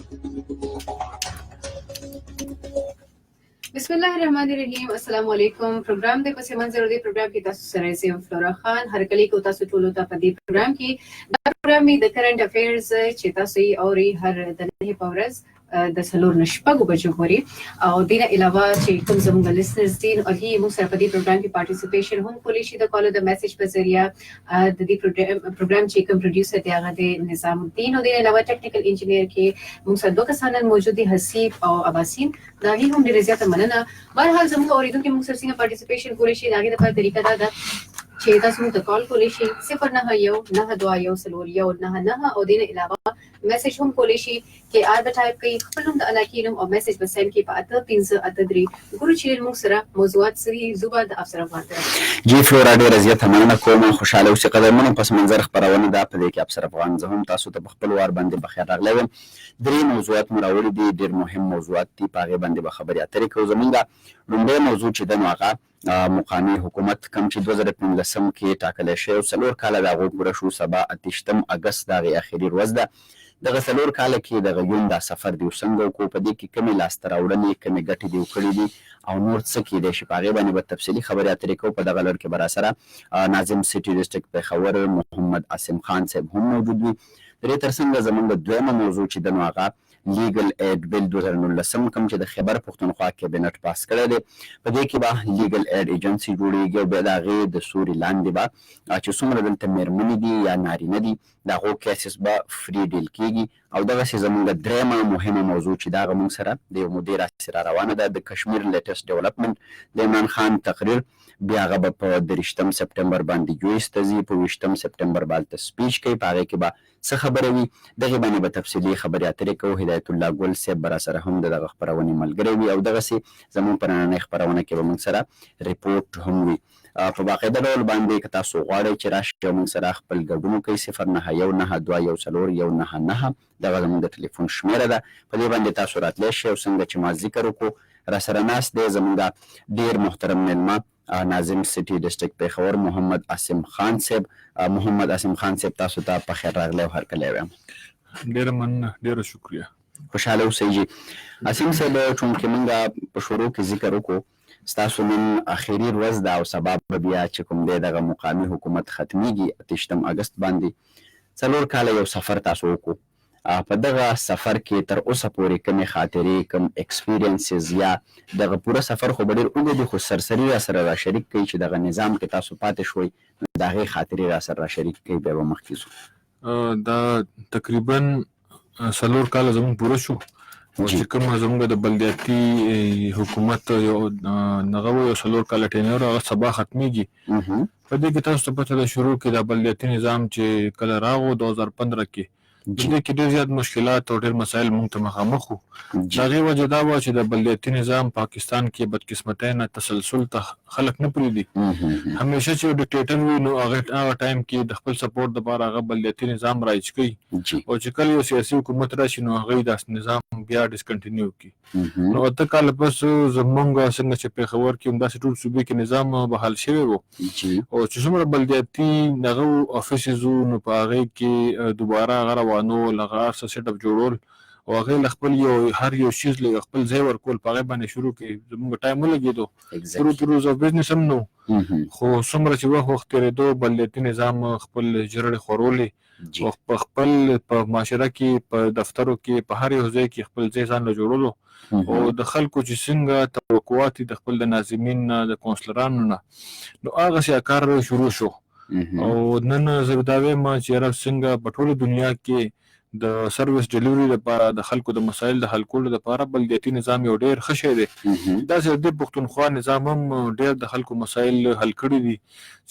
بسم الله الرحمن الرحیم. السلام علیکم. پروګرام د پس منظر دی پروګرام کې تاسو سره زم فلورا خان. هر کلی کو تاسو ټولو ته په دې پروګرام کې. دا پروګرام د کرنٹ افیرز چې تاسو یې اوري هر د نه په ورځ د 4 نه 6 بجو پورې، او دینه علاوه چې کوم زموږ listeners دي، نو هغه موږ سره په دې پروګرام کې participation هم کولی شي د کال د message په ذریعہ. د دې پروګرام چې کوم producer دی، هغه د نظام الدین، او دینه علاوه technical engineer کې موږ سره دوه کسان موجود دي، حسیب او اباسین. دا هغه هم ډیره زیاته مننه. بهرحال، زموږ اوریدونکو موږ سره څنګه participation کولی شي؟ دا هغه لپاره طریقه دا ده چې تاسو موږ ته کال کولی شئ 091 921 4199، او دینه علاوه message هم کولی شي. کې آر به ټایپ کړئ، خپل نوم، د علاقې نوم او message به send کړئ په 8583. ګورو چې موږ سره موضوعات سری زوبا د افسر افغان طرف. جی فلورا، ډیره زیاته مننه کوم، خوشاله اوسې. قدرمنو، پس منظر خپرونه ده، په دې کې افسر افغان. زه هم تاسو ته په خپل وار باندې بخیر راغلی یم. درې موضوعات مو راوړي دي، ډېر مهم موضوعات دي، په هغې باندې به خبرې اترې کوو. زمونږ لومړی موضوع چې ده، نو هغه مقامي حکومت کوم چې 2015 کې ټاکلی شوی او 4 کاله د هغو پوره شو. سبا 28 اګست د هغې اخري ورځ ده. دغه 4 کاله کې دغه یون دا سفر دی څنګه وکړو، په دې کې کومې لاسته راوړنې، کومې ګټې دی کړې دي او نور څه کېدای شي، په هغې باندې به تفصیلي خبرې اترې کوو. په دغه لړ کې به راسره ناظم city district پېښور محمد عاصم خان صاحب هم موجود وي. د دې ترڅنګ زمونږ دویمه موضوع چې ده، نو هغه Legal Aid Bill 2019 کوم چې د خیبر پښتونخوا cabinet پاس کړی دی. په دې کې به Legal Aid Agency جوړیږي او بیا د هغې د سوري لاندې به چې څومره دلته میرمنې دي یا نارینه دي، د هغو cases به free deal کیږي. او دغسې زمونږ درېیمه مهمه موضوع چې دا هغه مونږ سره د یو مودې راهیسې را روانه ده، د کشمیر latest development، د عمران خان تقریر. بیا هغه به په 23 سپټمبر باندې یو ایس ته ځي، په 20 سپټمبر به هلته speech کوي. په هغې کې به څه خبره وي، دغې باندې به تفصیلي خبرې اترې کوو. هدایت الله ګل صاحب به راسره هم د دغه خپرونې ملګری وي، او دغسې زمونږ په نننۍ خپرونه کې به موږ سره رپورټ هم وي. په باقاعده ډول باندې که تاسو غواړئ چې راشئ او موږ سره خپل ګډون وکړئ، 091 921 4199 دغه زموږ د ټلیفون شمېره ده. په دې باندې تاسو راتلی شئ. او څنګه چې ما ذکر وکړو، راسره ناست دی زموږ ډېر محترم مېلمه، ناظم city district پېښور محمد عاصم خان صاحب. محمد عاصم خان صاحب، تاسو ته په خیر راغلی او هرکلی وایم. ډیره مننه، ډیره شکریه. خوشحاله اوسئ. جی عاصم صاحب، چونکې موږ په شروع کې ذکر وکړو، ستاسو نن اخري ورځ ده او سبا به بیا چې کوم دی دغه مقامي حکومت ختمیږي 28 اګست باندې. 4 کاله یو سفر تاسو وکړو. په دغه سفر کې تر اوسه پورې کومې خاطرې، کوم experiences، یا دغه پوره سفر خو به ډېر اوږد وي، خو سرسري را سره را شریک کړئ چې دغه نظام کې تاسو پاتې شوئ، نو د هغې خاطرې را سره را شریک کړئ، بیا به مخکې ځو. دا تقریبا 4 کاله زموږ پوره شو او چې کوم زموږ د بلدیاتي حکومت یو نغه یو 4 کاله tenure، هغه سبا ختمیږي. په دې کې تاسو ته پته ده، شروع کې د بلدیاتي نظام چې کله راغو 2015 کې، دې کې ډېر زیات مشکلات او ډېر مسایل مونږ ته مخامخ وو. د هغې وجه دا وه چې د بلدیاتي نظام پاکستان کې بدقسمتۍ نه تسلسل ته خلک نه پرېږدي. همیشه چې یو dictator وي، نو هغه ټایم کې د خپل support دپاره هغه بلدیاتي نظام رایج کوي، او چې کله یو سیاسي حکومت راشي، نو هغه دا نظام بیا discontinue کړي. نو 8 کاله پس زمونږ څنګه چې پېښور کې، همداسې ټول صوبې کې نظام بحال شوی وو، او چې څومره بلدیاتي دغه offices وو، نو په هغې کې دوباره هغه روانول، هغه هر څه set up جوړول او هغې له خپل یو هر یو شیز له خپل ځای ورکول، په هغې باندې شروع کې زمونږ ټایم ولګېدو. شروع کې rules of business هم نو، خو څومره چې وخت وخت تېرېدو، بلدیاتي نظام خپل جرړې خورولې او په خپل په معاشره کې، په دفترو کې، په هر یو ځای کې خپل ځای ځان له جوړولو، او د خلکو چې څنګه توقعات دي د خپل د ناظمین نه، د کونسلرانو نه، نو هغسې کار شروع شو. او نن زه دا وایم چې یاره څنګه په ټوله دنیا کې د service delivery لپاره، د خلکو د مسایل د حل کولو لپاره بلدیاتي نظام یو ډېر ښه شی دی، داسې د پښتونخوا نظام هم ډېر د خلکو مسایل حل کړي دي،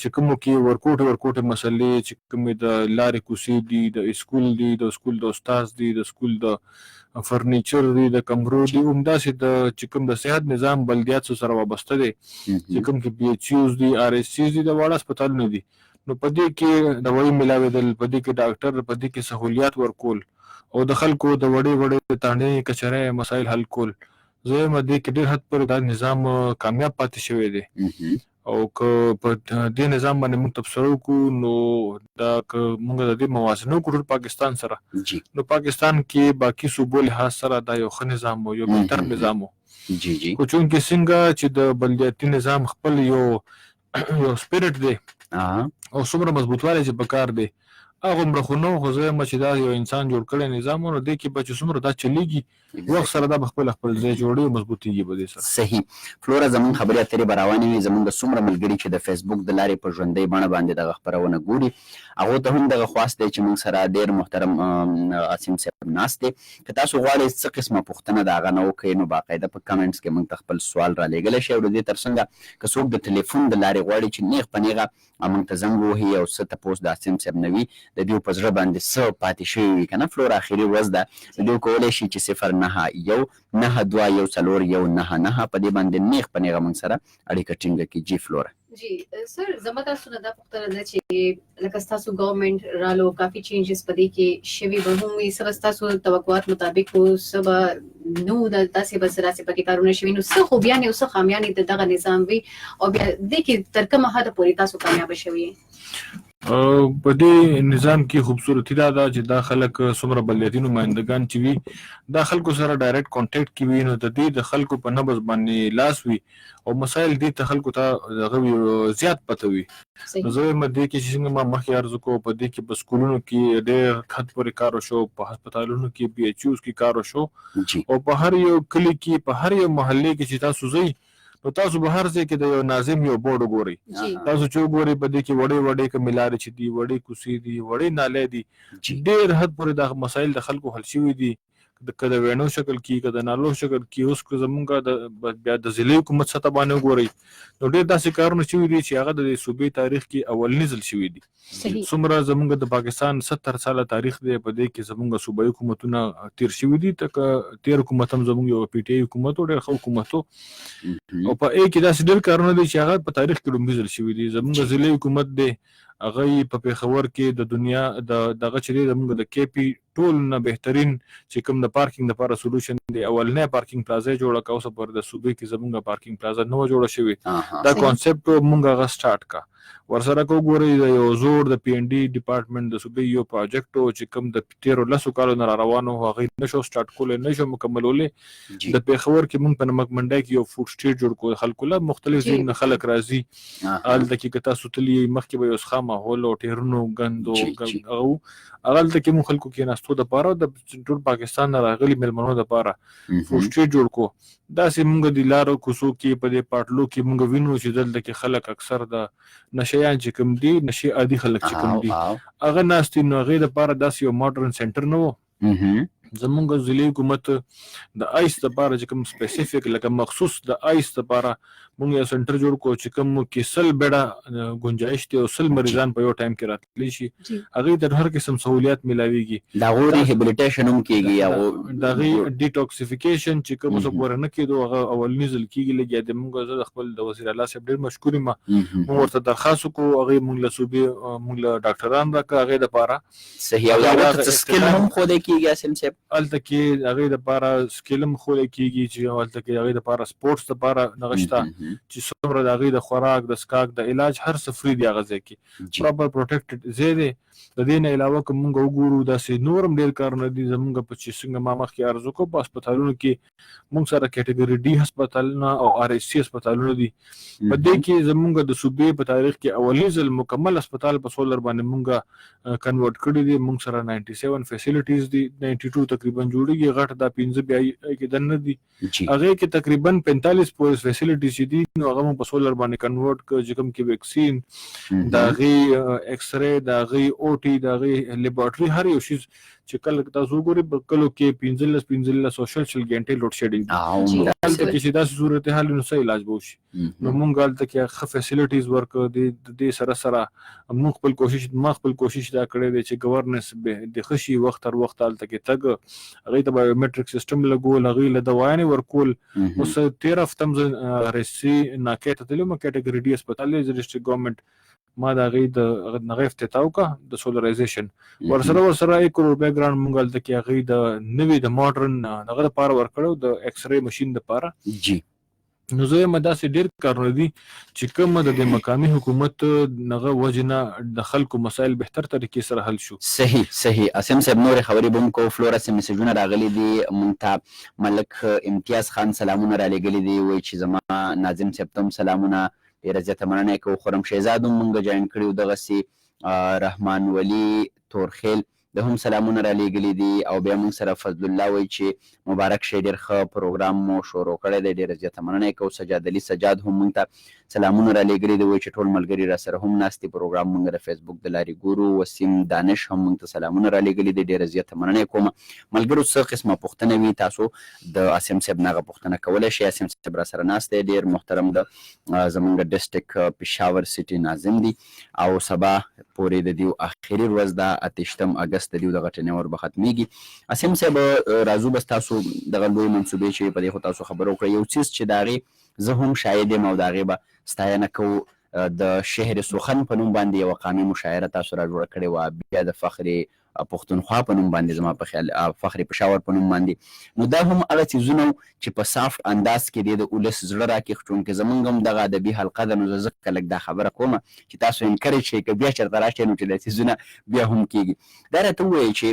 چې کومو کې ورکوټې ورکوټې مسلې، چې کومې د لارې کوڅې دي، د اسکول دي، د سکول د استاد دي، د سکول د فرنیچر دي، د کمرو دي، همداسې د چې کوم د صحت نظام بلدیات سره وابسته دی، چې کوم کې BHUs دي، RHCs دي، د واړه هسپتالونه دي، نو په دې کې دوایي ملاوېدل، په دې کې ډاکټر، په دې کې سهولیات ورکول او د خلکو د وړې وړې تاڼې کچرې مسایل حل کول، زه وایم دې کې ډېر حد پورې دا نظام کامیاب پاتې شوی دی. او که په دې نظام باندې موږ تبصره وکړو، نو دا که موږ د دې موازنه وکړو ټول پاکستان سره، نو پاکستان کې باقي صوبو لحاظ سره دا یو ښه نظام و، یو بهتر نظام و. جی جی خو چونکې څنګه چې د بلدیاتي نظام خپل یو یو سپیرټ دی او څومره مضبوطوالی چې پکار دی هغومره خو نه و، خو زه وایم چې دا یو انسان جوړ کړی نظام و، نو دې کې به چې څومره دا چلیږي وخت سره دا به خپل خپل ځای جوړي او مضبوطیږي به دې سره. صحیح فلورا، زمونږ خبرې اترې به روانې وي. زمونږ څومره ملګري چې د فیسبوک د لارې په ژوندۍ بڼه باندې دغه خپرونه ګوري، هغو ته هم دغه خواست دی چې موږ سره ډېر محترم عاصم صاحب ناست دی، که تاسو غواړئ څه قسمه پوښتنه د هغه نه وکړئ نو باقاعده په کمنټس کې موږ ته خپل سوال رالېږلی شئ. او د دې ترڅنګه که څوک د ټلیفون د لارې غواړي چې نیغ په نیغه موږ ته زنګ ووهي او څه تپوس د عاصم صاحب نه وي، د دیو په زړه باندې څه پاتې شوي وي که نه فلورا، اخري ورځ ده، نو دیو کولی شي چې 0919214199 په دې باندې نیغ په نیغه موږ سره اړیکه ټینګه کړي. جی فلورا. جی سر، زما تاسو نه دا پوښتنه ده چې لکه ستاسو ګورنمنت رالو، کافي چینجز په دې کې شوي به هم وي، څه به ستاسو توقعات مطابق وو، څه به نو د داسې به څه داسې پکې کارونه شوي، نو څه خوبیانې او څه خامیانې د دغه نظام وي، او بیا دې کې تر کومه حده پورې تاسو کامیابه شوي؟ په دې نظام کې خوبصورتي دا ده چې دا خلک څومره بلدیاتي نمایندګان چې وي دا خلکو سره ډایرکټ کانټیکټ کې وي، نو د دې د خلکو په نبض باندې لاس وي او مسایل دې ته خلکو ته دغه وي، زیات پته وي. نو زه وایم دې کې چې څنګه ما مخکې عرض وکړو، په دې کې په سکولونو کې ډېر حد پورې کار وشو، په هسپتالونو کې پي ایچ یوز کې کار وشو، او په هر یو کلي کې په هر یو محلې کې چې تاسو ځئ نو تاسو به هر ځای کې د یو ناظم یو بورډ وګورئ. تاسو چې وګورئ په دې کې وړې وړې کومې لارې چې دي، وړې کوڅې دي، وړې نالې دي، ډېر حد پورې دا مسایل د خلکو حل شوي دي، که د ویڼو شکل کې، که د نالو شکل کې. اوس که زمونږ د بیا د ضلعي حکومت سطح باندې وګورئ نو ډېر داسې کارونه شوي دي چې هغه د دې صوبې تاریخ کې اولني ځل شوي دي. څومره زمونږ د پاکستان 70 ساله تاریخ دی، په دې کې زمونږ صوبایي حکومتونه تیر شوي دي. تک تیر حکومت هم زمونږ یو پي ټي آی حکومت و، ډېر ښه حکومت و، او په ای کې داسې ډېر کارونه دي چې هغه په تاریخ کې لومړي ځل شوي دي. زمونږ ضلعي حکومت دی، هغه یې په پېښور کې د دنیا د دغه چې دی زمونږ د کې پي ټول نه بهترین چې کوم د پارکینګ لپاره سولوشن دی، اولنی پارکینګ پلازا یې جوړه کړه. اوسه پورې د صوبې کې زمونږ پارکینګ پلازا نه وه جوړه شوې، دا کانسپټ مونږ هغه سټارټ کړه. ورسره که وګورئ د یو زوړ د پي این ډي ډپارټمنټ د صوبې یو پروجیکټ و چې کوم د تېرو 10 کالو نه را روان و، هغه یې نه شو سټارټ کولی، نه شو مکملولی. د پېښور کې مونږ په نمک منډۍ کې یو فوډ سټریټ جوړ کړو، خلکو له مختلف ځایونو نه خلک راځي. هلته کې که تاسو تللي یئ مخکې به یو ښه ماحول او ټیرونو ګند او هغه وو، هغه هلته کې مونږ خلکو کېناستو دپاره د ټول پاکستان نه راغلي مېلمنو دپاره فوډ سټریټ جوړ کړو. داسې مونږ د لارو کوڅو کې په دې پاټلو کې مونږ وینو چې دلته کې خلک اکثر د نشیان چې کوم دي، نشې عادي خلک چې کوم دي هغه ناست دي، نو هغې دپاره داسې یو ماډرن سنټر نه و. زمونږ ضلعي حکومت د آیس دپاره چې کوم سپیسیفیک لکه مخصوص د آیس دپاره مونږ یو سنټر جوړ کړو چې کوم کې 100 بیډه ګنجایش دی او 100 مریضان په یو ټایم کې راتلی شي، هغې ته هر قسم سهولیات ملاویږي. د هغو ریهابیلیټیشن هم کېږي، هغو د هغې ډیټاکسیفیکیشن چې کوم اوسه پورې نه کېدو هغه اولني ځل کېږي لګیا دی. مونږ زه د خپل د وزیر اعلی صاحب ډېر مشکور یم، مونږ ورته درخواست وکړو، هغې مونږ له صوبې مونږ له ډاکټران راکړه هغې دپاره. صحیح. او هغه ته څه سکیل هم ښودی کېږي عاصم صاحب؟ هلته کې هغې دپاره سکیل هم ښودی کېږي چې هلته کې هغې دپاره سپورټس دپاره دغه شته چې څومره د هغې د خوراک د څښاک د علاج هر څه فري دی هغه ځای کې، پراپر پروټیکټډ ځای دی. د دې نه علاوه که مونږ وګورو داسې نور هم ډېر کارونه دي زمونږ په چې څنګه ما مخکې عرض وکړو، په هسپتالونو کې مونږ سره کیټګوري ډي هسپتالونه او آر ایس سي هسپتالونه دي. په دې کې زمونږ د صوبې په تاریخ کې اولني ځل مکمل هسپتال په سولر باندې مونږ کنورټ کړی دی. مونږ سره 97 فیسیلیټیز دي، 92 تقریبا جوړیږي، غټ دا 5 بیا کې دننه دي. هغې کې تقریبا 45 پورې فیسیلیټیز چې دي نو هغه مونږ په سولر باندې کنورټ کړ، چې کوم کې ویکسین، د هغې ایکس ری، د هغې او ټي، د هغې لیبارټري، هر یو شیز چې کله تاسو وګورئ په کلو کې 15 15 او 20 20 ګنټې لوډ شیډینګ دي. هلته کې چې داسې صورتحال وي نو څه علاج به وشي؟ نو مونږ هلته کې ښه فیسیلیټیز ورکړو. د دې سره سره مونږ خپل کوشش، ما خپل کوشش دا کړی دی چې ګورننس د ښه شي، وخت تر وخته هلته کې تګ، هغې ته بایومټریک سیستم لګول، هغې له دوايانې ورکول. اوس تېره هفته هم زه ار ایس سي ناکې ته تللی وم، کیټګوري ډي هسپتال دی، ډسټرکټ ګورنمنټ ما د هغې د هغه افتتاح وکړه د سولرایزیشن. ورسره 1 کروڑ روپۍ ګرانټ مونږ هلته کې هغې د نوي د ماډرن هغه دپاره ورکړی د ایکس ری مشین دپاره. نو زه یم داسې ډېر کارونه دي چې کوم د دې مقامي حکومت نغه وجې نه د خلکو مسایل بهتر طریقې سره حل شو. صحیح صحیح عاصم صاحب نورې خبرې به هم کوو. فلورا څه میسجونه راغلي دي مونږ ته. ملک امتیاز خان سلامونه رالیږلي دي، وایي چې زما ناظم صاحب ته هم سلامونه، ډېره زیاته مننه یې کوو. خرم شهزاد هم مونږ جاین کړي وو، دغسې رحمان ولي تورخیل د هم سلامونه رالیږلي دي. او بیا مونږ سره فضل الله وایي چې مبارک شئ، ډېر ښه پروګرام مو شروع کړی دی، ډېره زیاته مننه یې کوو. سجاد علي سجاد هم مونږ ته سلامونه رالیږلي دي، وایي چې ټول ملګري راسره هم ناست دي، پروګرام مونږ د فیسبوک د لارې ګورو. وسیم دانش هم مونږ ته سلامونه رالیږلي دي، ډېره زیاته مننه یې کوم. ملګرو څه قسمه پوښتنه وي تاسو د عاصم صاحب نه هغه پوښتنه کولی شئ. عاصم صاحب راسره ناست دی، ډېر محترم د زمونږ ډسټرکټ پېښور سیټي ناظم دي، او سبا پورې د دیو اخري ورځ ده، 28 اګست د دیو دغه ټینور به ختمیږي. عاصم صاحب راځو بس تاسو دغه لوی منصوبې چې په دې خو تاسو خبرو کړئ، یو څیز چې د هغې زه هم شاهد یم او د هغې به ستاینه کوو، د شهر سخن په نوم باندې یوه قامي مشاعره تاسو را جوړه کړې وه، بیا د فخر پښتونخوا په نوم باندې زما په خیال فخر پېښور په نوم باندې، نو دا هم هغه څیزونه وو چې په سافټ انداز کې دی د ولس زړه راکېښ، چونکې زمونږ هم دغه ادبي حلقه ده، نو زه ځکه لږ دا خبره کوم چې تاسو انکریج شئ که بیا چېرته راشئ نو چې دا څیزونه بیا هم کېږي. دا راته ووایئ چې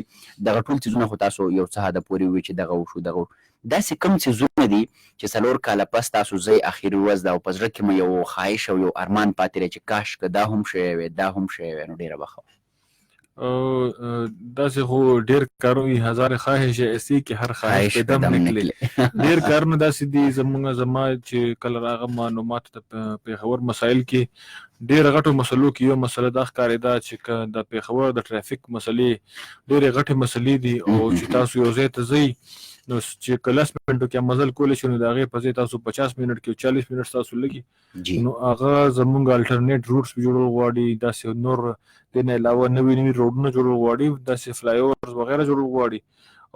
دغه ټول څیزونه خو تاسو یو څه حده پورې ووایئ چې دغه وشو دغه وشو، داسې کوم څیزونه دي چې 4 کاله پس تاسو ځئ اخري ورځ ده او په زړه کې مو یو خواهش او یو ارمان پاتې دی چې کاش که دا هم شوی وی دا هم شوی وی نو ډېره به ښه وه؟ داسې خو ډېر کارونه وي، هزار خواهش ایسي کې هر خواهش په دم نکلي. ډېر کارونه داسې دي. زما چې کله راغم نو ماته د پېښور مسایل کې ډېر غټو مسلو کې یو مسله دا ښکارېده چې که د پېښور د ټرافیک مسلې ډېرې غټې مسلې دي، او چې تاسو یو ځای ته ځئ نو چې که 10 منټو کې مزل کولی شئ نو د هغې په ځای تاسو 50 منټ کې 40 منټ تاسو لګي. نو هغه زمونږ الټرنیټ روټس جوړول غواړي، داسې نور دې نه علاوه نوي نوي روډونه جوړول غواړي، داسې فلای اوورز وغیره جوړول غواړي.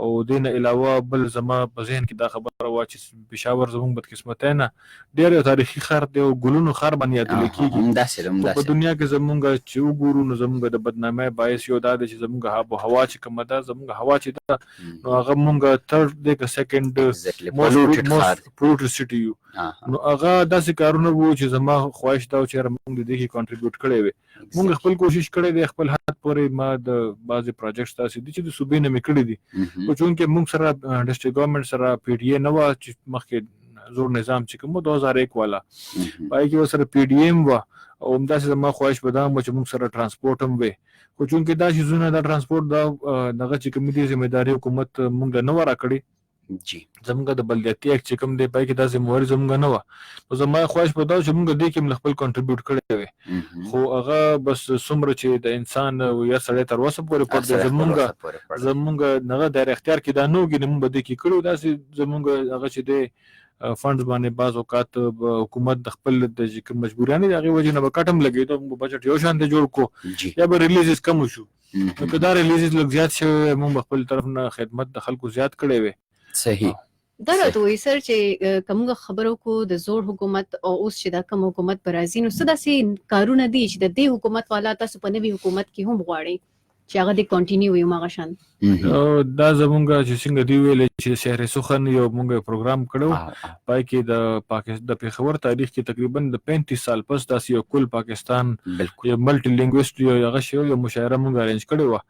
او دې نه علاوه بل زما په ذهن کې دا خبره وه چې پېښور زمونږ بدقسمتۍ نه ډېر یو تاریخي ښار دی او ګلونو ښار باندې یادل کېږي. خو په دنیا کې زمونږ چې وګورو نو زمونږ د بدنامۍ باعث یو دا دی چې زمونږ آب و هوا چې کومه ده، زمونږ هوا چې ده نو هغه مونږ تھرډ دی که سیکنډ موسټ پولوټډ سټي یو. نو هغه داسې کارونه وو چې زما خواهش دا و چې یاره مونږ د دې کې کانټریبیوټ کړی وي. مونږ خپل کوشش کړی دی خپل حد پورې. ما د بعضې پروجیکټس داسې دي چې د صوبې نه مې کړي دي، خو چونکې مونږ سره ډسټرکټ ګورنمنټ سره پي ډي ای نه وه چې مخکې زوړ نظام چې کوم 2001 والا په هغې کې ورسره پي ډي ایم وه، او همداسې زما خواهش به دا هم وه چې مونږ سره ترانسپورټ هم وي. خو چونکې دا څیزونه دا ترانسپورټ دا دغه چې کوم دي ذمه داري حکومت مونږ له نه وه راکړې. زمونږ د بلدیاتي اکټ چې کوم دی پای کې دا ذمه واري زمونږ نه وه. نو زما خواهش به دا و چې مونږ دې کې هم له خپل کنټریبیوټ کړی وي، خو هغه بس څومره چې د انسان یا سړی تر وسه پورې پړ دی، زمونږ هغه دایره اختیار کې دا نه وګینې مونږ به دې کې کړو. داسې زمونږ هغه چې دی فنډز باندې بعض اوقات حکومت د خپل د کوم مجبوریانې د هغې وجې نه به کټ هم لګېدو، مونږ به بجټ یو شان دی جوړ کړو یا به ریلیزز کم شو. نو که دا ریلیزز لږ زیات شوی وی مونږ به خپل طرف نه خدمت د خلکو زیات کړی وی. صحیح. دا راته وایي سر چې که موږ خبرو کو د زوړ حکومت او اوس چې دا کوم حکومت به راځي، نو څه داسې کارونه دي چې د دې حکومت والا تاسو په نوي حکومت کې هم غواړئ چې هغه دې کنټینیو وي هماغه شان؟ دا زمونږ چې څنګه دی ویل چې شهر سخن یو مونږ پروګرام کړو، پای کې د پاکستان د پېښور تاریخ کې تقریبا د 35 سال پس داسې یو کل پاکستان یو ملټي لینګویسټ یو هغه شی یو مشاعره مونږ ارینج کړې وه.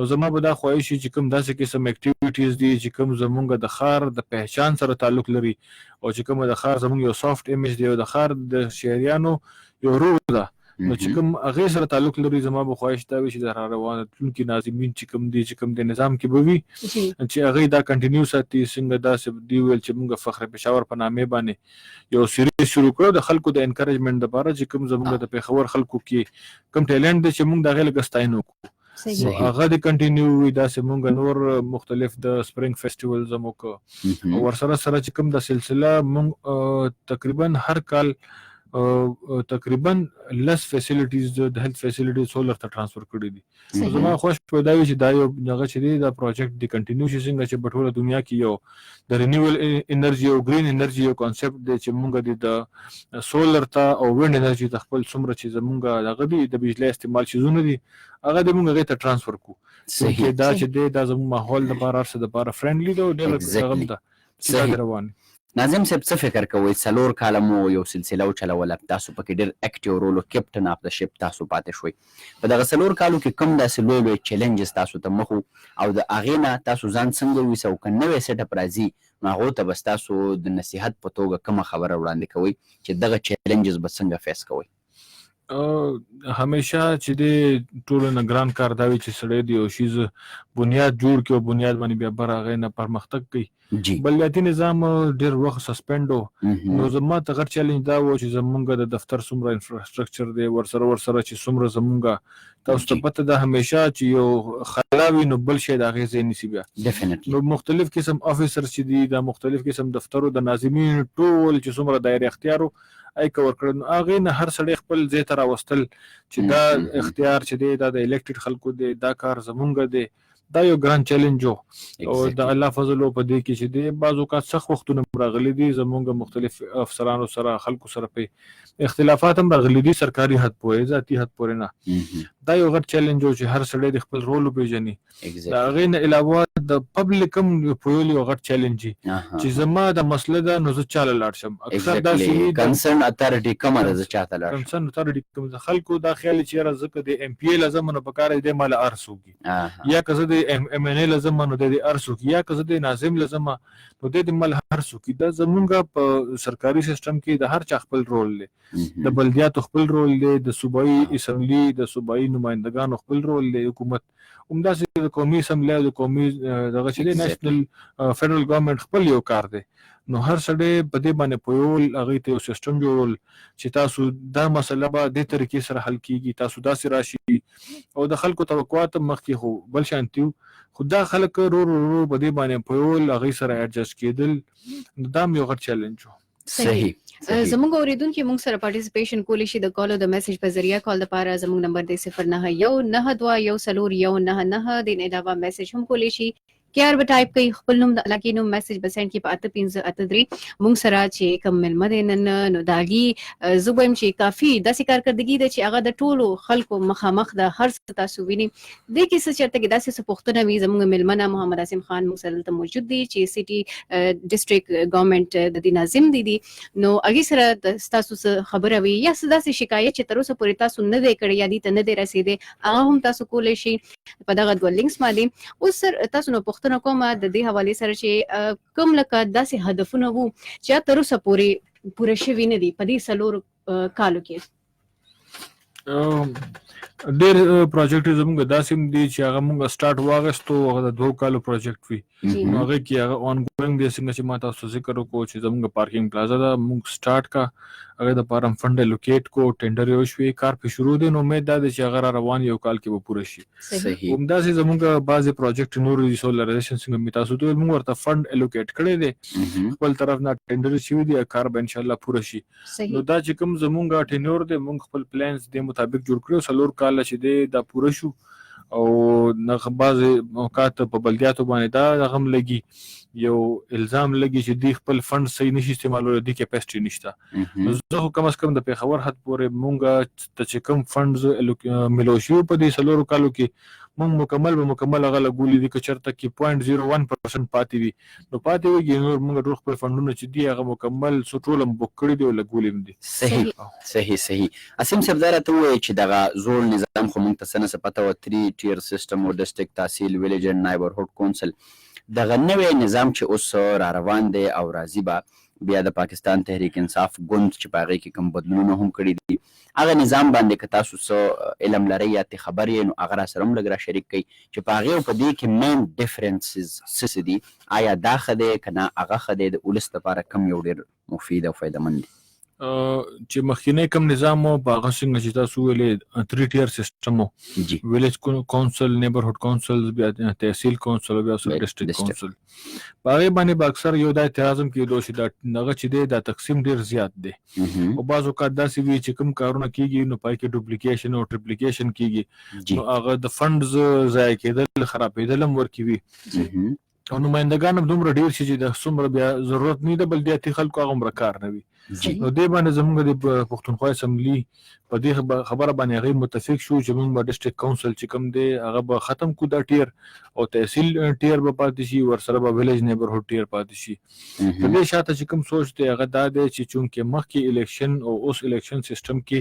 نو زما به دا خواهش چې کوم داسې قسم اکټیویټیز دي چې کوم زمونږ د ښار د پہچان سره تعلق لري او چې کوم د ښار زمونږ یو سافټ ایمیج دی او د ښار د شهریانو یو روح ده، نو چې کوم هغې سره تعلق لري زما به خواهش دا وي چې د را روان راتلونکي ناظمین چې کوم دي چې کوم د نظام کې به وي چې هغې دا کنټینیو ساتي. څنګه داسې دی ویل چې موږ فخر پېښور په نامې باندې یو سیریز شروع کړو د خلکو د انکریجمنټ لپاره چې کوم زموږ د پېښور خلکو کې کوم ټیلنټ دی چې موږ د هغې لږه ستاینه وکړو، نو هغه د کنټینیو وي. داسې مونږ نور مختلف د سپرینګ فیسټیوالز هم وکړو او ورسره سره چې کوم د سلسله مونږ تقریبا هر کال تقریبا لس فیسیلیټیز د هیلث فیسیلیټیز سولر ته ترانسفر کړي دي. زما خوښ پیدا وي چې دا یو هغه چې دی دا پروجیکټ دی کنټینیو شي، څنګه چې په ټوله دنیا کې یو د رینیول انرژي او ګرین انرژي یو کانسپټ دی چې مونږ د سولر ته او وینډ انرژي ته خپل څومره چې زمونږ دغه دي د بجلی استعمال شیزونه دي هغه دې مونږ هغې ته ترانسفر کړو. دا چې دی دا زمونږ ماحول دپاره هر څه دپاره فرینډلي دی او ډېر هغه ده چې دا روان. ناظم صاحب څه فکر کوئ، 4 کاله مو یو سلسله وچلوله، تاسو پکې ډېر active role، captain of the ship تاسو پاتې شوئ. په دغه 4 کالو کې کوم داسې لوی لوی challenges تاسو ته مخ او د هغې نه تاسو ځان څنګه وویسئ، او که نوی set up راځي نو هغو ته به ستاسو د نصیحت په توګه کومه خبره وړاندې کوئ چې دغه challenges به څنګه face کوئ؟ همیشه چې د ټولو نه ګران کار دا وي چې سړی د یو شیز بنیاد جوړ کړي او بنیاد باندې بیا بر هغې نه پرمختګ کوي. بلدیاتي نظام ډیر وخت suspend و، نو زما ته غټ چیلنج دا و چې زمونږ د دفتر څومره infrastructure دی، ورسره چې څومره زمونږ، تاسو ته پته ده، همیشه چې یو خلا وي نو بل شی د هغې ځای نیسي بیا. نو مختلف قسم officer چې دي، د مختلف قسم دفترو د ناظمین ټول چې څومره دایره اختیارو ای کور کړ، نو هغه نه هر سړی خپل ځای ته راوستل چې دا اختیار چې دی دا د elected خلکو دی، دا کار زمونږ دی. دا یو ګران چیلنج و او د الله فضل په دې کې چې دی بعضو اوقات سخت وختونه هم راغلي دي، زمونږ مختلف افسرانو سره، خلکو سره په اختلافات هم راغلي دي، سرکاري حد پورې، ذاتي حد پورې نه. دا یو غټ چیلنج و چې هر سړی د خپل رول وپېژني. د هغې نه علاوه د public هم پوهول یو غټ چیلنج دی چې زما د مسله ده نو زه چاله لاړ شم. اکثر داسې وي. Concerned authority کومه ده، زه چاته لاړ شم؟ Concerned authority کومه ده؟ خلکو دا خیال چې یاره زه که د MPA له ځم نو پکار دی مال ارس وکړي، یا که زه د MNA له ځم نو د ارس وکړي، یا که زه د ناظم له ځم نو د مال هر څوک. دا زمونږ په سرکاري سیستم کې د هر چا خپل رول دی. د بلدیاتو خپل رول دی، د صوبایي اسمبلی، د صوبایي نمایندګانو خپل رول دی، حکومت همداسې د قومي اسمبلی او د قومي دغه چې دی national federal government خپل یو کار دی. نو هر سړی په دې باندې پوهول، هغې ته یو سیستم جوړول چې تاسو دا مسله به دې طریقې سره حل کیږي، تاسو داسې راشي، او د خلکو توقعات هم مخکې خو بل شانتي وو، خو دا خلک رو رو رو په دې باندې پوهول، هغې سره adjust کېدل، نو دا هم یو غټ چیلنج و. صحیح صحیح زموږ اوریدونکو موږ سره participation کولی شي د کال او د میسج په ذریعہ. کال لپاره زموږ نمبر دی 09192141999. د علاوه میسج هم کولی شي. کیار به ټایپ کوي، خپل نوم، د علاقې نوم، میسج به send کی په 8583. موږ سره چې کوم مېلمه دی نن، نو داغي زه وایم چې کافي داسې کارکردګي ده چې هغه د ټولو خلکو مخامخ ده، هر څه تاسو ویني. د کې څه چرته کې داسې څه پوښتنه وي، زموږ مېلمنه محمد عاصم خان موږ سره دلته موجود دی چې city district government د دې ناظم دی. نو هغه سره تاسو څه خبره وي یا څه داسې شکایت چې تر اوسه پورې تاسو نه دی کړی یا دې ته نه دی رسیدلی، هغه هم تاسو کولی شئ په دغه دوه links باندې. اوس سر تاسو نو پوښتنه کوم د دې حوالې سره چې کوم لکه داسې هدفونه وو چې تر اوسه پورې پوره شوي نه دي په دې 4 کالو کې؟ ډېر پروجیکټ زموږ داسې هم دي چې هغه موږ start واغستو، هغه د 2 کالو پروجیکټ وي، نو هغه کې هغه ongoing دی. څنګه چې ما تاسو ذکر وکړو چې زموږ parking plaza ده، موږ start کا، هغه د پاره fund allocate کو، ټندر یې وشوي، کار په شروع دی، نو امید دا دی چې هغه را روان یو کال کې به پوره شي. همداسې زموږ بعضې پروجیکټ نور دي، solarization څنګه مې تاسو ته وویل، موږ ورته fund allocate کړی دی، خپل طرف نه ټندر شوی دی، کار به ان شاء الله پوره شي. نو دا چې کوم زمونږ tenure دی، موږ خپل plans د مطابق جوړ کړو، 4 کاله چې دی دا پوره شو. او نغه بعضې اوقات په بلدیاتو باندې دا دغه هم لګي، یو الزام لګي چې دی خپل fund صحیح نشي استعمالولی، دی capacity نشته. نو زه خو کم از کم د پېښور حد پورې مونږ ته چې کوم funds ملو شوي په دې 4 کالو کې، مونږ مکمل به مکمل هغه لګولي دي. که چېرته کې 0.01% پاتې وي نو پاتې وي، نور مونږ ټول خپل فنډونه چې دي هغه مکمل څو ټول هم book کړي دي او لګولي هم دي. صحیح. عاصم صاحب، دا راته ووایه چې دغه زوړ نظام خو مونږ ته څه نه څه پته وه، three tier system او district، tehsil، village and neighbourhood council. دغه نوی نظام چې اوس را روان دی او راځي به بیا د پاکستان تحریک انصاف ګوند چې په هغې کې کوم بدلونونه هم کړي دي، هغه نظام باندې که تاسو څه علم لرئ یا ته خبر یې نو هغه را سره هم لږ را شریک کړئ چې په هغې او په دې کې main differences څه څه دي؟ آیا دا ښه دی که نه هغه ښه دی؟ د ولس لپاره کوم یو ډېر مفید او فایدهمند دی؟ چې مخکینی کوم نظام و، په هغه څنګه چې تاسو ویلې three tier system و، village council، neighbourhood council، بیا tehsil council، بیا سب district council. په هغې باندې به اکثر یو دا اعتراض هم کېدو چې دا دغه چې دی دا تقسیم ډېر زیات دی، او بعض اوقات داسې وي چې کوم کارونه کیږي نو پای کې duplication او triplication کیږي، نو هغه د funds ضایع کېدل، خرابېدل هم ورکې وي، او نمایندګان هم دومره ډیر شي چې د څومره بیا ضرورت نه د بلدیاتي خلکو هغه عمره کار نه وي. نو دې باندې زمونږ د پښتونخوا اسمبلی په دې خبره باندې هغه متفق شو چې مونږ به ډیسټریکټ کونسل چې کوم دی هغه به ختم کو دا ټیر او تحصیل ټیر به پاتې شي، ورسره به ویلیج نیبرهوډ ټیر پاتې شي. د دې شاته چې کوم سوچ دی هغه دا دی چې چونکه مخکې الیکشن او اوس الیکشن سیستم کې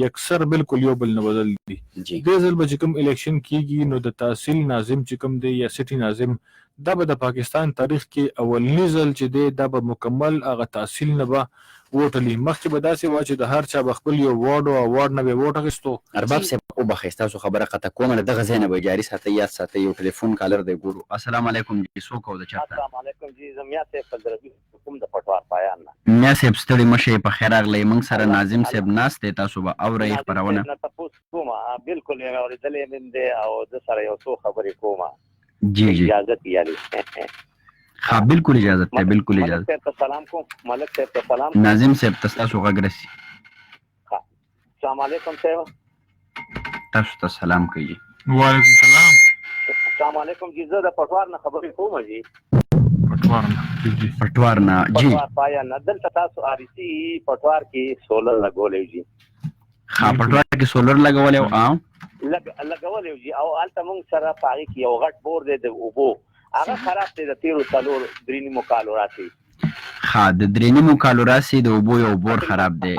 یکسر بالکل یو بل نه بدل دي، دې ځل به چې کوم الیکشن کیږي نو د تحصیل ناظم چې کوم دی یا سټي ناظم، دا به د پاکستان تاریخ کې اولنی ځل چې دی دا به مکمل هغه تحصیل نه به ووټ اخلي. مخکې به داسې وه چې د هر چا به خپل یو وارډ او وارډ نه به ووټ اخیستو. ارباب صاحب وبخښئ، ستاسو خبره قطع کوم، له دغه ځای نه به جاري ساتئ، یاد ساتئ، یو ټلیفون کالر دی، ګورو. السلام علیکم جی، څوک او د چرته؟ السلام علیکم جی، زه میا صاحب فضل کوم د پټوار پایان نه. میا صاحب ستړي مه شئ، په خیر راغلئ. موږ سره ناظم صاحب ناست دی، تاسو به اورئ خپرونه. نه تپوس کوم، بالکل مې اورېدلې مې دی او زه سره یو څو خبرې کوم. جی جی، اجازه یالي؟ ها بالکل اجازه ته، بالکل اجازه. ملک صاحب ته سلام کوم، ملک صاحب ته سلام. ناظم صاحب ته تاسو غږ رسی. السلام علیکم صاحب. تاسو ته سلام کوي. وعلیکم سلام. السلام علیکم جی، زه د پټوار نه خبرې کوم جی. پټوار نه جی؟ پټوار نه جی. پټوار پایا نه، دلته تاسو آر سی پټوار کې سولر لګولې جی؟ ها، پټوار کې سولر لګولې او لګولې جی، او هلته مونږ سره پاغي کې یو غټ بور دی د اوبو، هغه خراب دی د تیرو څلور درې نیمو کالو راسي. ها، د درې نیمو کالو راسي د اوبو یو بور خراب دی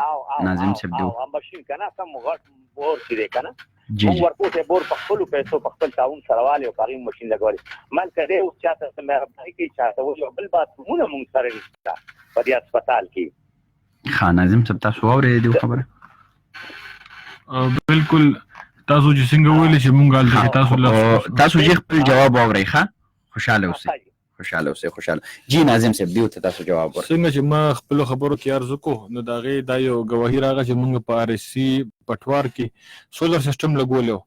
ناظم صاحب دی. او ماشین کنه سم غټ بور چې دی کنه، مونږ ورپوسه بور په خپلو پیسو په خپل تعاون سره والي او هغې ماشین لګولې. ملک دی اوس چاته څه مهرباني کوي چاته وایي، بل باترومونه مونږ سره نشته په دې هسپتال کې. ښه ناظم صاحب، تاسو واورېدې دې خبره؟ بالکل، تاسو چې څنګه ویل چې مونږ هلته تاسو تاسو چې خپل جواب واورئ. ښه، خوشاله اوسئ، خوشاله اوسئ، خوشاله جی. ناظم صاحب دیو ته تاسو جواب ورکړئ. څنګه چې ما خپل خبرو کې عرض وکړو نو د هغې دا یو ګواهي راغله چې مونږ په آر ایس سي پټوار کې سولر سیستم لګولی و،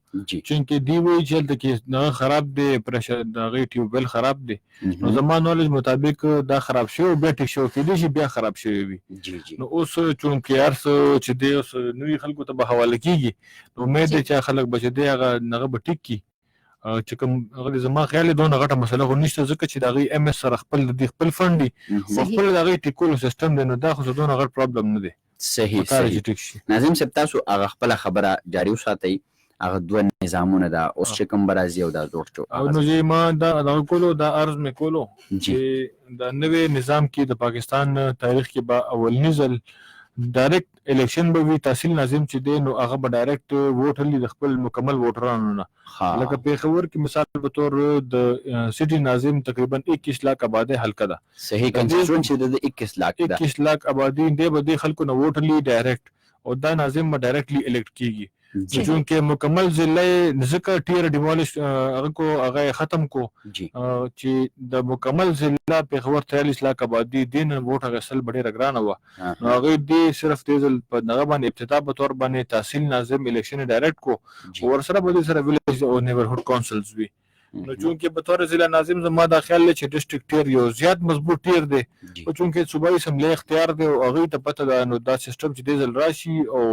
چونکې دی وایي چې هلته کې هغه خراب دی، پرشر د هغې ټیوب ویل خراب دی، نو زما نالج مطابق دا خراب شوی او بیا ټیک شوی، کېدای شي بیا خراب شوی وي. جی جی. نو اوس چونکې هر څه چې دی اوس نوي خلکو ته به حواله کېږي، نو امید دی چې خلک به چې دی هغه به ټیک کړي چې کوم هغه. زما خیال دی دونه غټه مسله خو نشته، ځکه چې د هغې ایم ایس سره خپل د دې خپل فنډ دي او خپل د هغې ټیکولو سیستم دی، نو دا خو څه دونه غټ پرابلم نه دی. صحیح. ناظم صاحب، تاسو هغه خپله خبره جاري وساتئ، هغه دوه نظامونه دا اوس چې کوم به راځي او دا زوړ چې او نو چې ما دا دغه کولو، دا عرض مې کولو چې دا نوې نظام کې د پاکستان تاریخ کې به اولنی ځل ډایرکټ الیکشن به وي. تحصیل ناظم چې دی نو هغه به ډایرکټ ووټ اخلي د خپل مکمل ووټرانو نه، لکه پېښور کې مثال په تور د سټي ناظم تقریبا 21 لاک آبادۍ حلقه ده. صحیح، کنسټیټوئنسي د 21 لاک ده. 21 لاک آبادي دی به د خلکو نه ووټ اخلي ډایرکټ او دا ناظم به ډایرکټلی الیکټ کیږي. چونکه مکمل ضلع ځکه ټیر ډیمالیش هغه کو، هغه ختم کو چې د مکمل ضلع پېښور 43 لاک آبادي دین ووټ اخیستل به ډېره ګرانه وه، نو هغه دې صرف دې ځل په دغه باندې ابتدا په تور باندې تحصیل ناظم الیکشن ډایرکټ کو، ورسره به دې سره ویلیج او نیبرهوډ کونسلز وي. نو چونکه په تور ضلع ناظم زما دا خیال دی چې ډیسټریکټ ټیر یو زیات مضبوط ټیر دی، او چونکه صوبایي اسمبلی اختیار دی او هغوی ته پته ده، نو دا سیستم چې دې ځل راشي او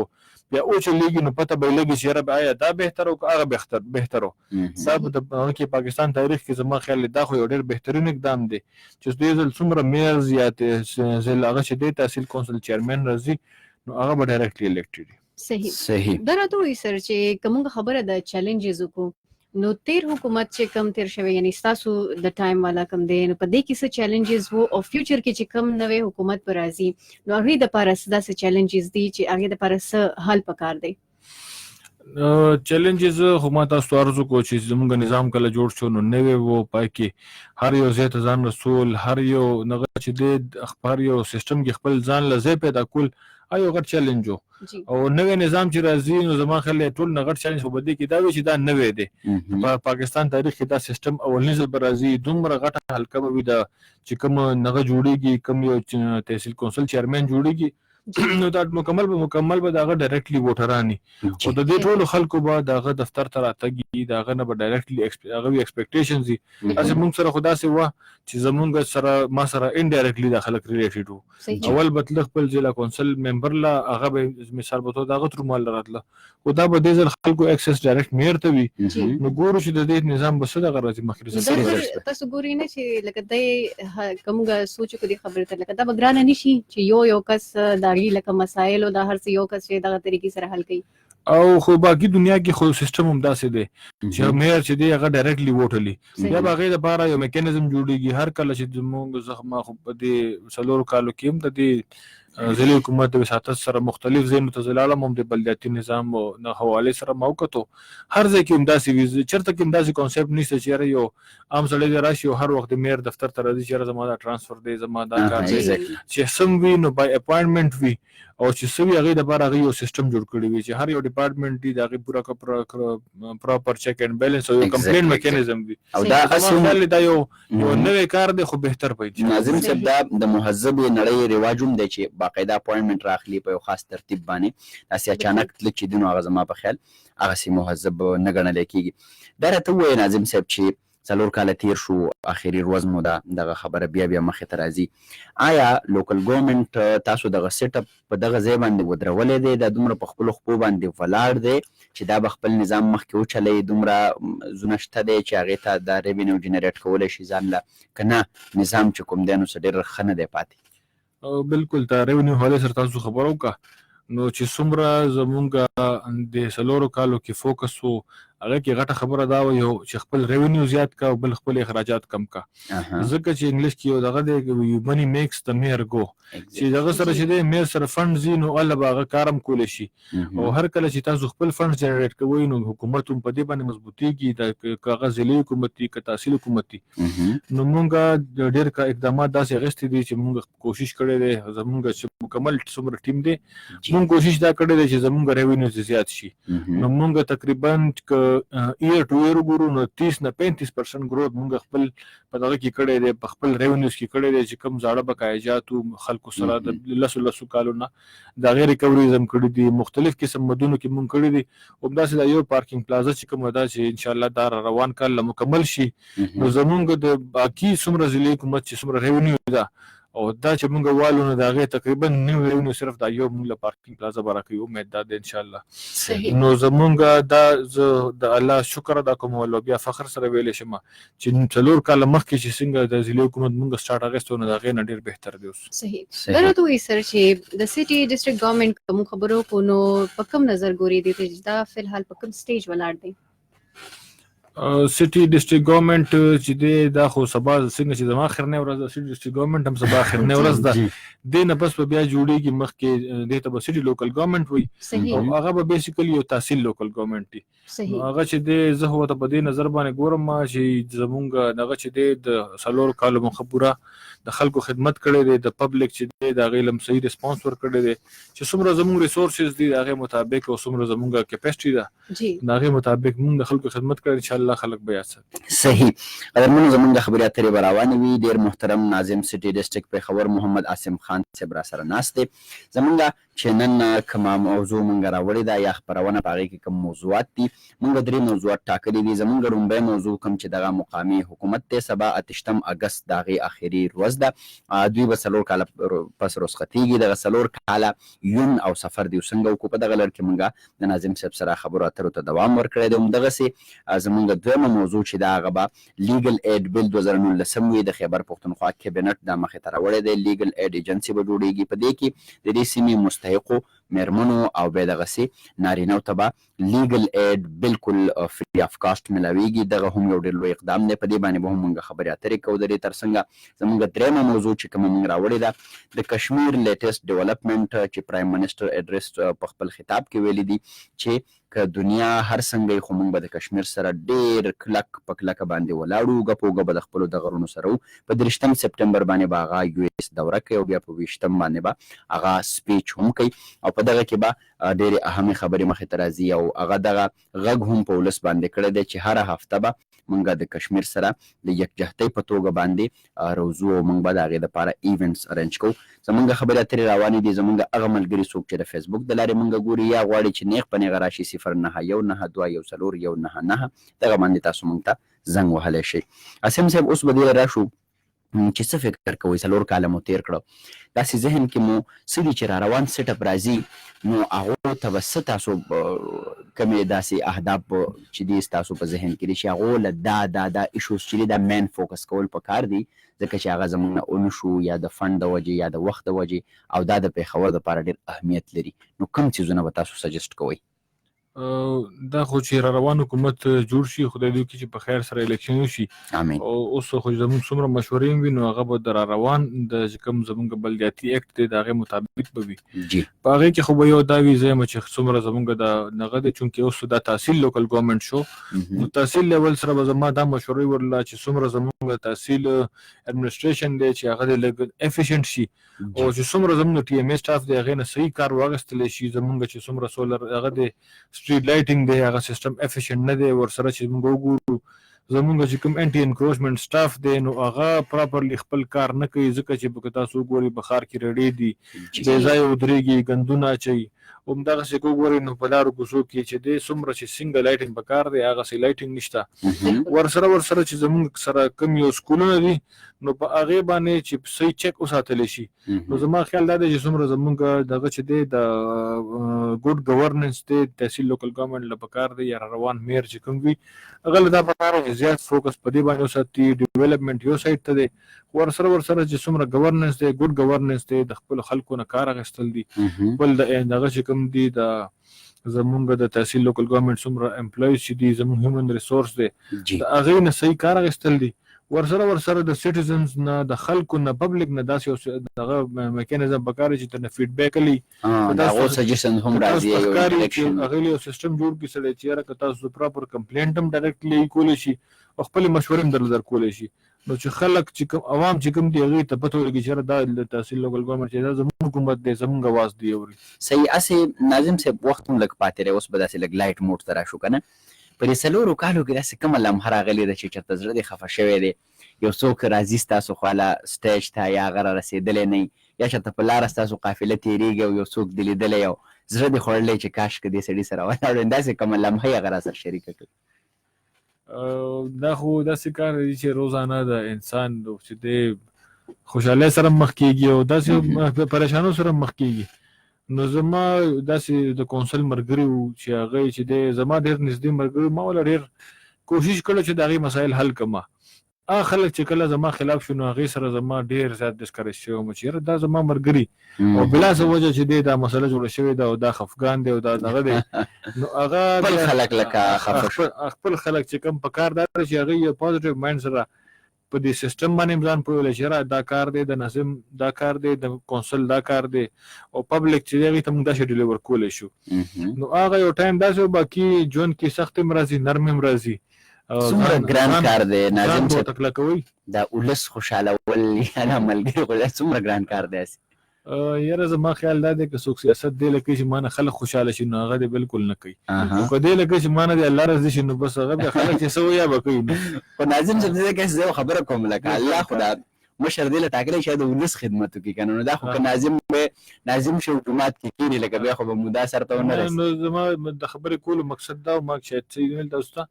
بیا او چلیږي نو پته به یې لګي چې یاره آیا دا بهتر او که هغه بهتر و. دا په د هغه کې پاکستان تاریخ کې زما خیال دی دا خو یو ډېر بهترین اقدام دی چې دې ځل څومره میرز یا ضلع هغه چې دی تحصیل کونسل چیئرمین راځي نو هغه به ډایرکټلی الیکټډ. صحیح صحیح. دا راته وایي سر چې کومه خبره د چیلنجز وکړو، نو تیر حکومت چې کم تیر شوی، یعنی تاسو د ټایم والا کم دی، نو په دې کې څه چیلنجز وو او فیوچر کې چې کم نوې حکومت پر راځي نو هغه د پاره څه داسې چیلنجز دي چې هغه د پاره څه حل پکار دی؟ چیلنجز خو ما تاسو عرض وکړو چې زموږ نظام کله جوړ شو نو نوی وو، پای کې هر یو ځای ته ځان رسول، هر یو نغه چې دی هر یو سیستم کې خپل ځان له ځای پیدا کول یو غټ چیلنج و. او نوی نظام چې راځي نو زما خیال دی ټول نه غټ چیلنج خو به دې کې دا وي چې دا نوی دی، په پاکستان تاریخ کې دا سیستم اولنی ځل به راځي، دومره غټه حلقه به وي د چې کوم نغه جوړیږي، کوم یو تحصیل کونسل چیئرمین جوړیږي نو دا مکمل به مکمل به دغه ډایرکټلی ووټرانی او د دې ټولو خلکو به دغه دفتر ته راتګي، دغه نه به ډایرکټلی هغه وی ایکسپیکټیشنز دي. هسې مونږ سره خو داسې وه چې زمونږ سره ما سره انډایرکټلی دا خلک ریلیټډ وو. اول به تله خپل ضلع کونسل ممبر له هغه به مثال په توګه هغه تر مال راتله، خو دا به دې ځل خلکو اکسس ډایرکټ میر ته وي. نو ګورو چې د دې نظام به څه دغه راځي مخکې. تاسو ګورئ نه چې لکه دی کومه سوچ کو دي خبره ته، لکه دا به ګرانه نشي چې یو یو کس داغي لکه مسایل او دا هر څه یو کس چې دغه طریقې سره حل کوي؟ او خو باقي دنیا کې خو سیستم هم داسې دی چې مېر چې دی هغه ډایرکټلی ووټ لري، بیا به هغې دپاره یو میکانیزم جوړېږي. هر کله چې زموږ زه ما خو په دې 4 کالو کې هم د دې ضلعي حکومت د وساطت سره مختلف ځایونو ته زه لاړم، هم د بلدیاتي نظام نه حوالې سره ما وکتو، هر ځای کې هم داسې وي. چېرته کې هم داسې کانسپټ نشته چې یاره یو عام سړی دې راشي او هر وخت د مېر دفتر ته راځي چې یاره زما دا ټرانسفر دی، زما دا کار دی. چې سم وي نو بای اپوینټمنټ وي، او چې څه وي هغې دپاره هغې یو سیستم جوړ کړی وي چې هر یو ډپارټمنټ دی د هغې پوره پراپر چیک اینډ بیلنس او یو کمپلین میکانیزم وي. او دا اصل دا یو یو نوی کار دی خو بهتر به وي. ناظم صاحب، دا د مهذبې نړۍ رواج هم دی چې باقاعده اپوینټمنټ راخلي په یو خاص ترتیب باندې، داسې اچانک تله چې دی نو هغه زما په خیال هغسې مهذب نه ګڼلی کېږي. دا راته ووایه ناظم صاحب چې 4 کاله تیر شو، اخري ورځ مو ده، دغه خبره بیا بیا مخې ته راځي، آیا لوکل ګورنمنټ تاسو دغه سیټ اپ په دغه ځای باندې ودرولی دی؟ دا دومره په خپلو خپو باندې ولاړ دی چې دا به خپل نظام مخکې وچلوي؟ دومره زونه شته دی چې هغې ته دا ریونیو جنریټ کولی شي ځان له، که نه نظام چې کوم دی نو څه ډېر ښه نه دی پاتې؟ بالکل، دا ریونیو حوالې سره تاسو خبره وکړه، نو چې څومره زمونږ د 4 کالو کې فوکس وو هغه کې غټه خبره دا وه یو چې خپل ریونیو زیات کا او بل خپل اخراجات کم کا، ځکه چې انګلیش کې یو دغه دی منی میکس د میر ګو، چې دغه سره چې دی میر سره فنډ ځي نو الله به هغه کار هم کولی شي. او هر کله چې تاسو خپل فنډ جنریټ کوئ نو حکومت هم په دې باندې مضبوطیږي، دا که هغه ضلعي حکومت دي که تحصیل حکومت دي. نو مونږ ډېر اقدامات داسې اخیستي دي چې مونږ کوشش کړی دی، زمونږ چې مکمل څومره ټیم دی مونږ کوشش دا کړی دی چې زمونږ ریونیو زیات شي. نو مونږ تقریبا که ایر ټو ایر وګورو نو 30 نه 35% ګروت مونږ خپل په دغه کې کړی دی، په خپل ریونیوز کې کړی دی، چې کوم زاړه بقایاجات وو خلکو سره د لسو لسو کالو نه د هغې ریکوري هم کړي دي، مختلف قسم مدونو کې مونږ کړي دي. همداسې دا یو پارکینګ پلازا چې کومه ده چې انشاءالله دا روان کال له مکمل شي، نو زمونږ د باقي څومره ضلعي حکومت چې څومره ریونیو ده او دا چې مونږ والو نو د هغې تقریبا نیو ریونیو صرف دا یو مونږ له پارکینګ پلازا به راکوي، امید دا دی انشاءالله. نو زمونږ دا زه د الله شکر ادا کوم او بیا فخر سره ویلی شم چې 4 کاله مخکې چې څنګه د ضلعي حکومت مونږ سټارټ اخیستو نو د هغې نه ډېر بهتر دی اوس. صحیح. دا راته ووایي سر چې د سټي ډسټرکټ ګورنمنټ کوم خبرو کو نو په کوم نظر ګوري دې ته چې دا فلحال په کوم سټیج ولاړ دی؟ سټي ډسټرکټ ګورنمنټ چې دی دا خو سبا څنګه چې زما اخرنۍ ورځ ده، سټي ډسټرکټ ګورنمنټ هم سبا اخرنۍ ورځ ده، دې نه پس به بیا جوړېږي، مخکې دې ته به سټي لوکل ګورنمنټ وایي او هغه به بیسیکلی یو تحصیل لوکل ګورنمنټ دی. هغه چې دی زه خو ورته په دې نظر باندې ګورم چې زمونږ دغه چې دی د 4 کالو مخه پوره د خلکو خدمت کړی دی، د پبلک چې دی د هغې لم صحیح ریسپانس ورکړی دی، چې څومره زمونږ ریسورسز دي د هغې مطابق او څومره زمونږ کیپاسټي ده د هغې مطابق مونږ د خلکو خدمت کړی، انشاءالله خلک به یاد ساتي. صحیح. قدرمنو زمونږ خبرې اترې به روانې وي. ډېر محترم ناظم سټي ډسټرکټ پېښور محمد عاصم خان صاحب را سره ناست دی. زمونږ چې نن کومه موضوع مونږ راوړې ده یا خپرونه په هغې کې کوم موضوعات دي، مونږ 3 موضوعات ټاکلي دي. زمونږ لومړی موضوع کوم چې دغه مقامي حکومت دی، سبا 28 اګست د هغې اخري ورځ ده، دوی به 4 کاله پس رخصتېږي. دغه 4 کاله یون او سفر دی څنګه وکړو، په دغه لړ کې مونږ د ناظم صاحب سره خبرو اترو ته دوام ورکړی دی. همدغسې زمونږ دویمه موضوع چې ده هغه به لیګل ایډ بل 2019 وي، د خیبر پښتونخوا کیبنټ دا مخې ته راوړی دی. لیګل ایډ ایجنسي به جوړېږي، په دې کې د دې سیمې مستحقو مېرمنو او بیا دغسې نارینه ته به لیګل ایډ بالکل فری آف کاسټ ملاویږي. دغه هم یو ډېر لوی اقدام دی، په دې باندې به هم مونږ خبرې اترې کوو. د دې ترڅنګه زمونږ درېیمه موضوع چې کومه مونږ راوړې ده د کشمیر لیټسټ ډیولپمنټ چې پرایم منسټر ایډریس په خپل خطاب کې ویلي دي چې که دنیا هر څنګه وي خو مونږ به د کشمیر سره ډېر کلک په کلکه باندې ولاړو، اوږه په اوږه به د خپلو دغه وروڼو سره وو. په 23 سپټمبر باندې به هغه یو ایس دوره کوي او بیا په 20 باندې به هغه سپیچ هم کوي او په دغه کې به ډېرې اهمې خبرې مخې ته راځي. او هغه دغه غږ هم په ولس باندې کړی دی چې هره هفته به مونږ د کشمیر سره د یکجهتۍ په توګه باندې روزو او مونږ به د هغې دپاره ایونټس ارینج کوو. زمونږ خبرې اترې روانې دي، زمونږ هغه ملګري څوک چې د فیسبوک د لارې مونږ ګوري یا غواړي چې نیغ په نیغه راشي 0919214199 دغه باندې تاسو مونږ ته زنګ وهلی شئ. عاصم صاحب اوس به دې له راشو چې څه فکر کوئ، څلور کاله مو تېر کړه، داسې ذهن کې مو څه دي چې را روان سیټ اپ راځي نو هغو ته به څه تاسو کومې داسې اهداف چې دي ستاسو په ذهن کې دي چې هغو له دا دا دا ایشوز چې دي دا مین فوکس کول پکار دي، ځکه چې هغه زمونږ نه ونه شو یا د فنډ د وجې یا د وخت د وجې، او دا د پېښور دپاره ډېر اهمیت لري، نو کوم څیزونه به تاسو سجسټ کوئ؟ دا خو چې را روان حکومت جوړ شي، خدای دې وکړي چې په خیر سره الیکشن وشي. آمین. او اوس خو زموږ څومره مشورې هم وي نو هغه به د را روان د چې کوم زموږ بلدیاتي اکټ دی د هغې مطابق به وي. په هغې کې خو به یو دا وي زه یم چې څومره زموږ د هغه دی، چونکې اوس دا تحصیل لوکل ګورنمنټ شو، نو تحصیل لیول سره به زما دا مشورې ورله چې څومره زموږ تحصیل اډمنسټریشن دی چې هغه دې لږ افیشنټ شي، او چې څومره زموږ ټي ایم ای سټاف دی هغې نه صحیح کار واخیستلی شي. زموږ چې څومره سولر هغه دی سټریټ لایټینګ دی هغه سیستم افیشنټ نه دی، ورسره چې موږ وګورو زموږ چې کوم انټي انکروچمنټ سټاف دی نو هغه پراپرلی خپل کار نه کوي، ځکه چې که تاسو وګورئ په ښار کې رېړې دي، بې ځایه ودرېږي، ګندونه اچوي. همدغسې که وګورئ نو په لارو کوڅو کې چې دی څومره چې څنګه لایټینګ پکار دی هغسې لایټینګ نشته. ورسره ورسره چې زموږ سره کوم یو سکولونه دي نو په هغې باندې چې صحیح چک وساتلی شي. نو زما خیال دا دی چې څومره زموږ دغه چې دی د ګډ ګورننس دی تحصیل لوکل ګورنمنټ له پکار دی یا روان میر چې کوم وي هغه له دا پکار دی چې زیات فوکس په دې باندې وساتي. ډیولپمنټ یو سایډ ته دی، ورسره ورسره چې څومره ګورننس دی ګډ ګورننس دی د خپلو خلکو نه کار اخیستل دي. بل د دغه چې کوم دي د زمونږ د تحصیل لوکل ګورنمنټ څومره امپلایز چې دي زمونږ هیومن ریسورس دی د هغې نه صحیح کار اخیستل دي. ورسره ورسره د سټیزنز نه د خلکو نه پبلک نه داسې یو دغه میکانیزم پکار دی چې ترنه فیډبیک لري، د هغو سجیشن هم راځي، یو انټریکشن هغې له یو سیستم جوړ کړي سړی چې یاره که تاسو پراپر کمپلینټ هم ډایرکټلی کولی شي او خپلې مشورې هم درله درکولی شي. نو چې خلک چې کوم عوام چې کوم دي هغې ته پته ولګي چې یاره دا د تحصیل لوکل ګورنمنټ چې دا زموږ حکومت دی زموږ اواز دی اوري. صحیح. هسې ناظم صاحب وخت هم لږ پاتې دی، اوس به داسې لږ لایټ موډ ته راشو که نه. په دې څلورو کالو کې داسې کومه لمحه راغلې ده چې چېرته زړه دې خفه شوی دی، یو څوک راځي ستاسو خواله سټیج ته یا هغه را رسېدلی نه وي، یا چېرته په لاره ستاسو قافله تېرېږي او یو څوک دې لیدلی او زړه دې خوړلی چې کاش که دې سړي سره ولاړ وای، داسې کومه لمحه یې هغه راسره شریکه کړي؟ دا خو داسې کار دی چې روزانه د انسان چې دی خوشحالۍ سره مخ کېږي او داسې پریشانو سره مخ کېږي. نو زما داسې د کونسل ملګري وو چې هغه چې دی زما ډېر نږدې ملګري، ما وله ډېر کوشش کړو چې د هغې مسایل حل کړم. هغه خلک چې کله زما خلاف شو نو هغې سره زما ډېر زیات ډسکریج شوی وم چې یاره دا زما ملګري او بلا څه وجه چې دی دا مسله جوړه شوې ده او دا خفګان دی او دا دغه دی، نو هغه خپل خلک لکه خفه شو. خپل خلک چې کوم په کار دا دی چې هغې یو پازیټیو مایند سره په دې سیستم باندې هم ځان پوهولی چې یاره دا کار دی د ناظم، دا کار دی د کونسل، دا کار دی او پبلک چې دی هغې ته موږ داسې ډیلیور کولی شو. نو هغه یو ټایم داسې و، باقي ژوند کې سختې هم راځي نرمې هم راځي. څومره ګران کار دی ناظم صاحب کلکوي دا ولس خوشحالول یا دا ملګري خوشحالول څومره ګران کار دی؟ یاره زما خیال دا دی که څوک سیاست دی لکه چې مانه خلک خوشحاله شي نو هغه دې بالکل نه کوي، او که دی لکه چې مانه دې الله راضي شي نو بس هغه بیا خلک چې څه وایي به کوي. خو ناظم صاحب زه که زه خبره کوم لکه الله خدا مشر دی له ټاکلی چې د ولس خدمت وکړي که نه، نو دا خو که ناظم به ناظم شي جومات کې کښېني لکه بیا خو به مودا سر ته ونه رسي. نو زما د خبرې کولو مقصد دا و، ما شاید څه ویل تاسو ته،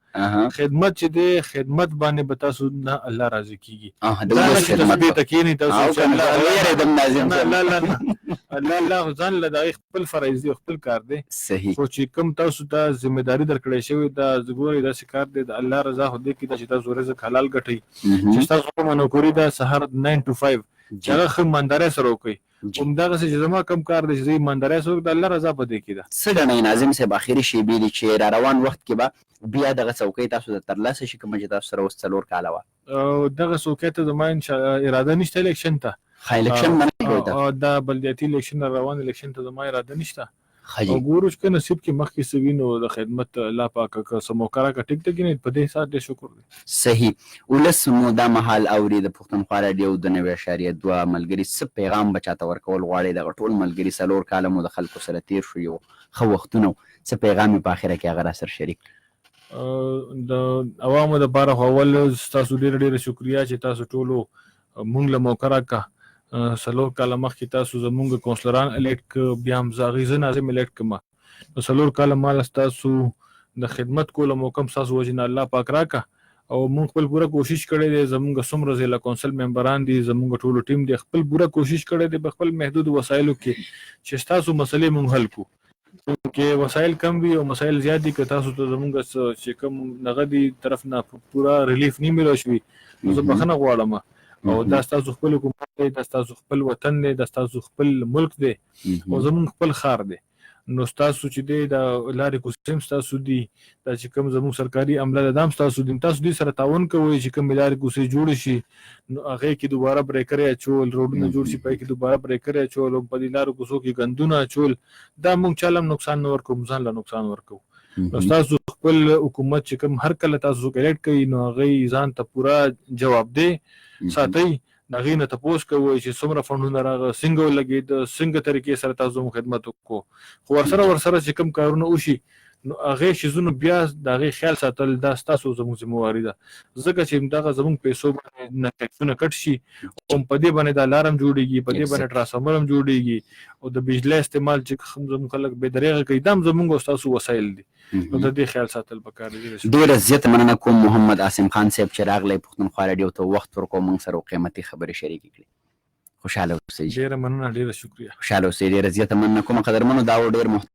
خدمت چې دی خدمت باندې به تاسو نه الله راضي کېږي. د ولس خدمت دې ته کښېني تاسو چې ویرېدم ناظم صاحب. الله الله الله ځان له د هغې خپل فرایض دی خپل کار دی. صحیح. خو چې کوم تاسو ته ذمه داري درکړی شوې ده ګورئ داسې کار دی د الله رضا خو دې کې ده چې تاسو رزق حلال ګټئ، چې تاسو کومه نوکري ده سهار 9 to 5 چې هغه ښه ایماندارۍ سره وکړئ، همدغسې چې زما کوم کار دی چې زه ایماندارۍ سره وکړم د الله رضا په دې کې ده. څه ګڼئ ناظم صاحب اخري شېبې دي چې را روان وخت کې به بیا دغه څوکۍ تاسو ته ترلاسه شي کومه چې تاسو سره اوس 4 کاله وه؟ دغه څوکۍ ته زما اراده نشته الیکشن ته. ښه الیکشن منع کوئ تاسو؟ دا بلدیاتي الیکشن روان الیکشن ته زما اراده نشته. او ګورو چې که نصیب کې مخکې څه وي نو د خدمت الله پاک که څه موقع راکړه ټیک ده، که نه په دې حساب ډېر شکر دی. صحیح. ولس مو دا مهال اوري د پښتونخوا راډیو د 90.2 ملګري، څه پیغام به چاته ورکول غواړئ؟ دغه ټول ملګري 4 کاله مو د خلکو سره تېر شو، یو ښه وختونه وو، څه پیغام یې په اخره کې هغه را سره شریک کړي؟ د عوامو د پاره خو اول ستاسو ډیره ډیره شکریا چې تاسو ټولو مونږ له موقع راکړه. 4 کاله مخکې تاسو زمونږ کونسلران الیکټ ک، بیا هم زه هغې زه ناظم الیکټ کړم. نو 4 کاله مال ستاسو د خدمت کولو موقع هم ستاسو وجې نه الله پاک راکړه، او مونږ خپل پوره کوشش کړی دی. زمونږ څومره ضلع کونسل ممبران دي، زمونږ ټولو ټیم دی، خپل پوره کوشش کړی دی په خپل محدود وسایلو کې چې ستاسو مسلې مونږ حل کړو. که وسایل کم وي او مسایل زیات دي، که تاسو ته زمونږ چې کوم دغه دي طرف نه پوره ریلیف نه ملو شوي، نو زه بخښنه غواړم. او دا ستاسو خپل حکومت دی، دا ستاسو خپل وطن دی، دا ستاسو خپل ملک دی او زمونږ خپل ښار دی. نو ستاسو چې دی دا لارې کوڅې هم ستاسو دي، دا چې کوم زموږ سرکاري عمله ده دا هم ستاسو دي. تاسو دوی سره تعاون کوئ چې کومې لارې کوڅې جوړې شي، نو هغې کې دوباره بریکرې اچول، روډونه جوړ شي په هغې کې دوباره بریکرې اچول، او په دې لارو کوڅو کې ګندونه اچول، دا موږ چا له هم نقصان نه ورکوو، موږ ځان له نقصان ورکوو. نو ستاسو خپل حکومت چې کوم هر کله تاسو څوک الیکټ کوي، نو هغوی ځان ته پوره جواب دی ساتئ، د هغې نه تپوس کوئ چې څومره فنډونه راغله، څنګه ولګېده، څنګه طریقې سره تاسو زموږ خدمت وکړو. خو ورسره چې کوم کارونه وشي، نو هغې شیزونو بیا د هغې خیال ساتل دا ستاسو زموږ ذمهواري ده، ځکه چې دغه زموږ پیسو باندې نه ټیکسونه کټ شي، هم په دې باندې دا لار هم جوړېږي، په دې باندې ټرانسفارمر هم جوړېږي، او د بجلۍ استعمال چې کوم زموږ خلک بې درېغه کوي، دا هم زموږ او ستاسو وسایل دي. نو د دې خیال ساتل پکار دي. ډېره زیاته مننه کوم محمد عاصم خان صاحب چې راغلی پښتونخوا راډیو ته وخت ورکړو، موږ سره قیمتي خبرې شریکې کړې. خوشحاله اوسئ. ډېره مننه، ډېره شکریه. خوشحاله اوسئ. ډېره زیاته مننه کوم قدرمنو. دا و ډېر محترم